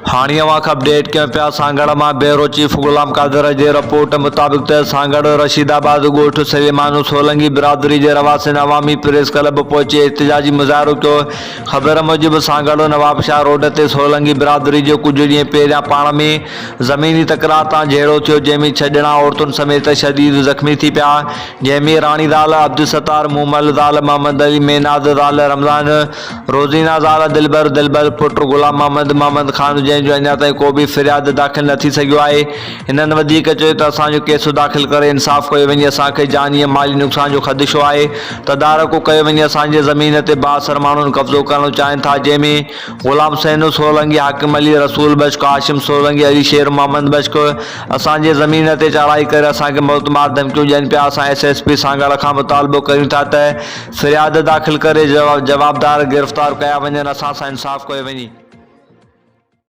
هاڻي اوهان کي اپڊيٽ ڪيون پيا سانگهڙ مان بيورو چيف غلام قادر جي رپورٽ مطابق ته سانگهڙ رشيد آباد ڳوٺ سليمانو سولنگي برادري جي رهواسين عوامي پريس ڪلب پهچي احتجاجي مظاهرو ڪيو خبر موجب سانگهڙ نوابشاهه روڊ تي سولنگي برادري جو ڪجهه ڏينهن پهريان پاڻ ۾ زميني تڪرار تان جهيڙو ٿيو جنهن ۾ ڇهه ڄڻا عورتن سميت شديد زخمي ٿي پيا جنهن ۾ راڻي زال عبدالستار مومل زال محمد علي ميناز زال رمضان روزينا زال دلبر، دلبر پٽ غلام محمد، محمد خان جنهن جو اڃا تائين ڪو به فرياد داخل نه ٿي سگهيو آهي. هنن وڌيڪ چيو ته اسان جو ڪيس داخل ڪري انصاف ڪيو وڃي اسان کي جاني ۽ مالي نقصان جو خدشو آهي تدارڪ ڪيو وڃي اسان جي زمين تي بااثر ماڻهن قبضو ڪرڻ چاهين ٿا جنهن ۾ غلام حسين سولنگي، حاڪم علي، رسول بخش، هاشم سولنگي، علي شير محمد بخش اسان جي زمين تي چاڙهائي ڪري اسان کي موتمار ڌمڪيون ڏين پيا اسان ايس ايس پي سانگهڙ کان مطالبو ڪريون ٿا ته فرياد داخل ڪري جوابدار گرفتار ڪيا وڃن اسان سان انصاف ڪيو وڃي.